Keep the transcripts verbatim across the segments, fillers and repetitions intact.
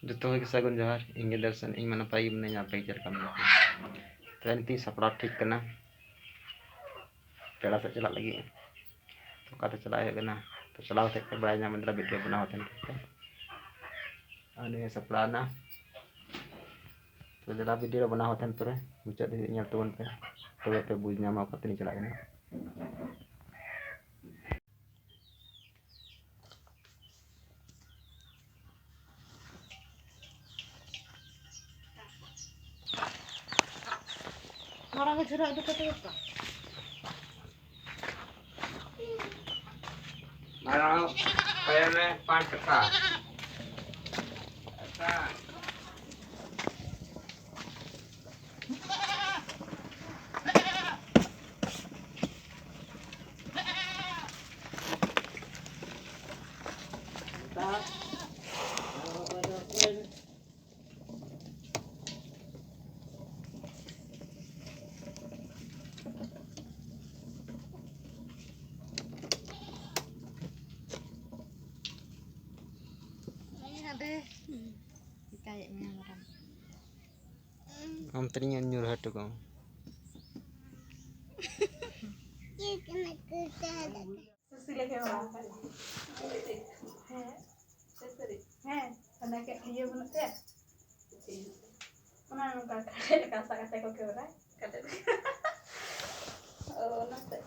ᱡᱚᱛᱚ ᱦᱚᱲ ᱜᱮ ᱥᱟᱹᱜᱩᱱ ᱡᱚᱦᱟᱨ᱾ ᱤᱧ ᱜᱮ ᱫᱚᱨᱥᱚᱱ, ᱤᱧ ᱢᱟ ᱱᱟᱯᱟᱭ ᱜᱮ ᱢᱤᱱᱟᱹᱧᱟ, ᱟᱯᱮ ᱜᱮ ᱪᱮᱫ ᱞᱮᱠᱟ ᱢᱮᱱᱟᱜ ᱯᱮᱭᱟ? ᱛᱚᱵᱮ ᱱᱤᱛᱚᱜ ᱤᱧ ᱥᱟᱯᱲᱟᱣ ᱴᱷᱤᱠ ᱠᱟᱱᱟ ᱯᱮᱲᱟ ᱥᱮᱫ ᱪᱟᱞᱟᱜ ᱞᱟᱹᱜᱤᱫ᱾ ᱛᱚ ᱚᱠᱟᱛᱮ ᱪᱟᱞᱟᱜ ᱦᱩᱭᱩᱜ ᱠᱟᱱᱟ? ᱛᱚ ᱪᱟᱞᱟᱣ ᱠᱟᱛᱮ ᱯᱮ ᱵᱟᱲᱟᱭ ᱧᱟᱢ ᱫᱟᱲᱮᱭᱟᱜᱼᱟ ᱵᱷᱤᱰᱤᱭᱳ ᱵᱮᱱᱟᱣ ᱦᱟᱛᱟᱲ ᱯᱮ᱾ ᱟᱨ ᱱᱤᱭᱟᱹ ᱥᱟᱯᱲᱟᱣ ᱮᱱᱟ᱾ ᱛᱚ ᱫᱮᱞᱟ ᱵᱷᱤᱰᱤᱭᱳ ᱨᱮ ᱵᱮᱱᱟᱣ ᱦᱟᱛᱟᱲ ᱯᱮ, ᱢᱩᱪᱟᱹᱫ ᱫᱷᱟᱹᱵᱤᱡ ᱧᱮᱞ ᱛᱟᱵᱚᱱ ᱯᱮ, ᱛᱚᱵᱮ ᱯᱮ ᱵᱩᱡᱽ ᱧᱟᱢᱟ ᱚᱠᱟ ᱛᱮᱞᱤᱧ ᱪᱟᱞᱟᱜ ᱠᱟᱱᱟ᱾ ᱢᱟᱨᱟᱝ ᱡᱷᱩᱨᱟᱹ ᱩᱰᱩᱠ ᱠᱟᱛᱮ ᱵᱟᱯᱞᱟ᱾ ᱢᱟᱨᱟᱝ ᱠᱚᱭᱮ ᱢᱮ ᱯᱟᱸᱪ ᱴᱟᱠᱟ᱾ ᱟᱪᱪᱷᱟ᱾ ᱦᱟᱸᱰᱮ ᱪᱤᱠᱟᱹᱭᱮᱫ ᱢᱮᱭᱟ ᱢᱟᱨᱟᱝ? ᱟᱢ ᱛᱟᱹᱞᱤᱧ ᱧᱩᱨᱦᱟᱹ ᱦᱚᱴᱚ ᱠᱟᱜᱼᱟ᱾ ᱥᱩᱥᱤ ᱞᱮᱠᱟ ᱚᱲᱟᱜ ᱟᱠᱟᱫ᱾ ᱦᱮᱸ, ᱥᱮ ᱥᱟᱹᱨᱤ? ᱦᱮᱸ, ᱚᱱᱟ ᱜᱮ ᱤᱭᱟᱹ ᱵᱟᱹᱱᱩᱜ ᱛᱟᱭᱟ? ᱚᱱᱟ ᱱᱚᱝᱠᱟ ᱠᱟᱴᱮᱫ ᱞᱮᱠᱟ ᱥᱟᱵ ᱠᱟᱛᱮ ᱠᱚ ᱠᱮᱢᱮᱨᱟ᱾ ᱠᱟᱴᱮᱫ ᱞᱮᱠᱟ᱾ ᱚ, ᱚᱱᱟᱛᱮ᱾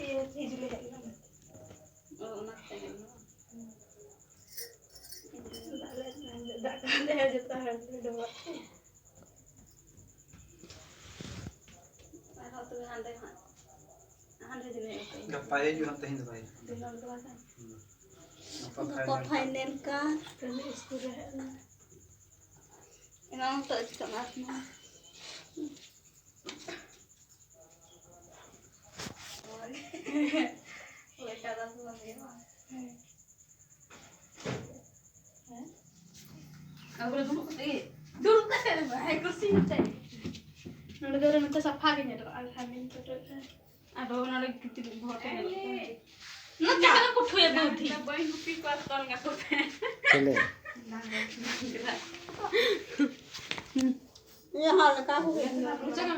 ᱤᱭᱟᱹ, ᱦᱤᱡᱩᱜ ᱞᱮ ᱦᱮᱡ ᱞᱮᱱᱟ᱾ ᱚ, ᱚᱱᱟ ᱛᱟᱭᱚᱢ ᱫᱚ᱾ ᱫᱟᱜ ᱞᱮ, ᱫᱟᱜ ᱠᱟᱱ ᱛᱟᱦᱮᱸ ᱡᱚᱛᱚ ᱦᱚᱲ ᱞᱮ ᱰᱚᱵᱚᱜ ᱛᱮ᱾ ᱟᱨᱦᱚᱸ ᱛᱚᱵᱮ ᱦᱟᱸᱰᱮ ᱦᱟᱸᱜ, ᱦᱟᱸᱰᱮ ᱡᱟᱹᱱᱤᱡ ᱚᱠᱚᱭ ᱜᱟᱯᱟ ᱦᱤᱡᱩᱜ ᱦᱟᱸᱜ, ᱛᱮᱦᱮᱧ ᱫᱚ ᱵᱟᱭ ᱦᱤᱡᱩᱜ᱾ ᱫᱤᱱᱟᱹᱢ ᱫᱚ ᱵᱟᱭ ᱦᱤᱡᱩᱜ᱾ ᱦᱩᱸ᱾ ᱜᱟᱯᱟ ᱜᱟᱯᱟ ᱯᱷᱟᱭᱱᱮᱞ᱾ ᱯᱷᱟᱭᱱᱮᱞ ᱠᱟᱱ᱾ ᱠᱟᱹᱢᱤ ᱤᱥᱠᱩᱞ ᱨᱮ ᱦᱮᱡ ᱮᱱᱟ᱾ ᱮᱱᱟᱝ ᱛᱚ ᱪᱤᱠᱟᱹᱜ ᱢᱟ ᱟᱨ ᱢᱟ᱾ ᱦᱳᱭ᱾ ᱦᱳᱭ, ᱪᱟᱸᱫᱟ ᱥᱩᱢᱩᱝ ᱜᱮ ᱵᱟᱝ? ᱦᱮᱸ᱾ ᱦᱮᱸ? ᱟᱵᱚ ᱫᱚ ᱫᱩᱲᱩᱵ ᱠᱟᱛᱮ ᱫᱚ ᱵᱟᱝ, ᱠᱩᱨᱥᱤ ᱠᱟᱛᱮ᱾ ᱱᱚᱰᱮ ᱫᱚ ᱱᱚᱛᱮ ᱥᱟᱯᱷᱟ ᱜᱮ ᱧᱮᱞᱚᱜᱼᱟ, ᱟᱨ ᱥᱟᱢᱱᱮ ᱯᱷᱳᱴᱳ ᱨᱮ᱾ ᱟᱫᱚ ᱱᱚᱰᱮ ᱡᱩᱛᱤ ᱵᱷᱚᱨ ᱛᱮ ᱧᱮᱞᱚᱜ ᱠᱟᱱᱟ᱾ ᱱᱚᱛᱮ ᱫᱚ ᱠᱩᱴᱷᱩᱭᱟ ᱵᱩᱫᱷᱤ᱾ ᱵᱟᱹᱧ ᱜᱩᱯᱤ ᱠᱚᱣᱟ ᱛᱚᱞ ᱠᱟᱠᱚ ᱯᱮ᱾ ᱪᱮᱞᱮ? ᱤᱭᱟᱹ ᱦᱚᱲ ᱞᱮᱠᱟ ᱦᱩᱭ ᱠᱟᱱᱟ᱾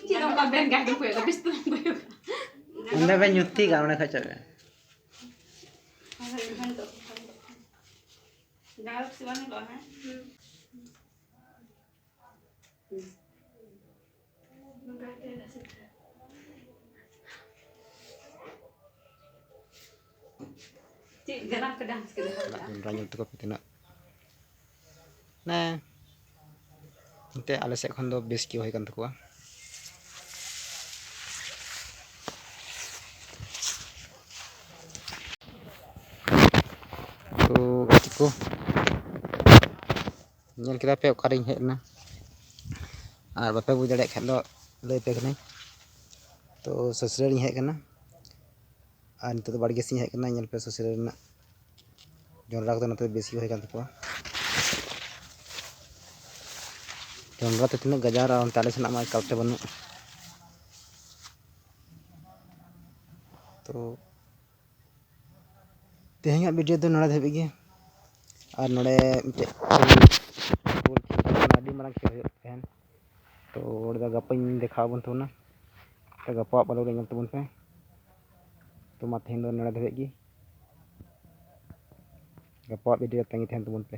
ᱪᱮᱫ ᱚᱱᱠᱟ ᱵᱮᱱ ᱜᱟᱹᱰᱤ ᱠᱚᱭᱚᱜ ᱫᱟ, ᱵᱤᱥᱛᱟᱨ ᱠᱚᱭᱚᱜ ᱫᱟ᱾ ᱚᱸᱰᱮ ᱵᱮᱱ ᱧᱩᱛᱤ ᱠᱟᱜ, ᱚᱸᱰᱮ ᱠᱷᱚᱡ ᱪᱟᱞᱟᱜ ᱵᱮᱱ᱾ ᱡᱟᱸᱜᱟ ᱫᱚ ᱯᱟᱥᱮ ᱵᱟᱝ ᱧᱮᱞᱚᱜᱼᱟ, ᱦᱮᱸ? ᱪᱮᱫ ᱡᱟᱱᱟᱢ ᱯᱮ ᱰᱟᱱᱥ ᱠᱮᱫᱟ? ᱪᱟᱞᱟᱜ ᱡᱚᱱᱰᱨᱟ ᱧᱮᱞ ᱛᱟᱠᱚ ᱯᱮ ᱛᱤᱱᱟᱹᱜ᱾ ᱦᱮᱸ, ᱮᱱᱛᱮ ᱟᱞᱮ ᱥᱮᱫ ᱠᱷᱚᱱ ᱫᱚ ᱵᱮᱥ ᱜᱮ ᱦᱩᱭ ᱠᱟᱱ ᱛᱟᱠᱚᱣᱟ᱾ ᱛᱚ ᱜᱟᱛᱮ ᱠᱚ, ᱧᱮᱞ ᱠᱮᱫᱟ ᱯᱮ ᱚᱠᱟᱨᱤᱧ ᱦᱮᱡ ᱞᱮᱱᱟ, ᱟᱨ ᱵᱟᱯᱮ ᱵᱩᱡᱽ ᱫᱟᱲᱮᱭᱟᱜ ᱠᱷᱟᱱ ᱫᱚ ᱞᱟᱹᱭ ᱯᱮ ᱠᱟᱹᱱᱟᱹᱧ᱾ ᱛᱚ ᱥᱩᱥᱩᱨᱤᱭᱟᱹ ᱞᱤᱧ ᱦᱮᱡ ᱟᱠᱟᱱᱟ, ᱟᱨ ᱱᱤᱛᱚᱜ ᱫᱚ ᱵᱟᱲᱜᱮ ᱥᱮᱫ ᱤᱧ ᱦᱮᱡ ᱟᱠᱟᱱᱟ᱾ ᱧᱮᱞ ᱯᱮ ᱥᱩᱥᱩᱨᱤᱭᱟᱹ ᱨᱮᱱᱟᱜ ᱡᱚᱱᱰᱨᱟ ᱠᱚᱫᱚ ᱱᱚᱛᱮ ᱵᱮᱥ ᱜᱮ ᱦᱩᱭ ᱠᱟᱱ ᱛᱟᱠᱚᱣᱟ᱾ ᱡᱚᱱᱰᱨᱟ ᱛᱮ ᱛᱤᱱᱟᱹᱜ ᱜᱟᱡᱟᱲ, ᱟᱨ ᱚᱱᱛᱮ ᱟᱞᱮ ᱥᱮᱱᱟᱜ ᱢᱟ ᱮᱠᱟᱞ ᱛᱮ ᱵᱟᱹᱱᱩᱜ᱾ ᱛᱚ ᱛᱮᱦᱮᱧᱟᱜ ᱵᱷᱤᱰᱤᱭᱳ ᱫᱚ ᱱᱚᱰᱮ ᱫᱷᱟᱹᱵᱤᱡ ᱜᱮ, ᱟᱨ ᱱᱚᱰᱮ ᱢᱤᱫᱴᱮᱡ ᱠᱷᱮᱞ, ᱯᱷᱩᱴᱵᱚᱞ ᱠᱷᱮᱞ ᱟᱹᱰᱤ ᱢᱟᱨᱟᱝ ᱠᱷᱮᱞ ᱦᱩᱭᱩᱜ ᱛᱟᱦᱮᱱ᱾ ᱛᱚ ᱚᱸᱰᱮ ᱫᱚ ᱜᱟᱯᱟᱧ ᱫᱮᱠᱷᱟᱣ ᱟᱵᱚᱱ ᱛᱟᱵᱚᱱᱟ᱾ ᱛᱚ ᱜᱟᱯᱟᱣᱟᱜ ᱯᱟᱞᱮ ᱨᱮ ᱧᱮᱞ ᱛᱟᱵᱚᱱ ᱯᱮ᱾ ᱛᱚ ᱢᱟ ᱛᱮᱦᱮᱧ ᱫᱚ ᱱᱚᱰᱮ ᱫᱷᱟᱹᱵᱤᱡ ᱜᱮ, ᱜᱟᱯᱟᱣᱟᱜ ᱵᱷᱤᱰᱤᱭᱳ ᱛᱟᱺᱜᱤ ᱛᱟᱦᱮᱱ ᱛᱟᱵᱚᱱ ᱯᱮ᱾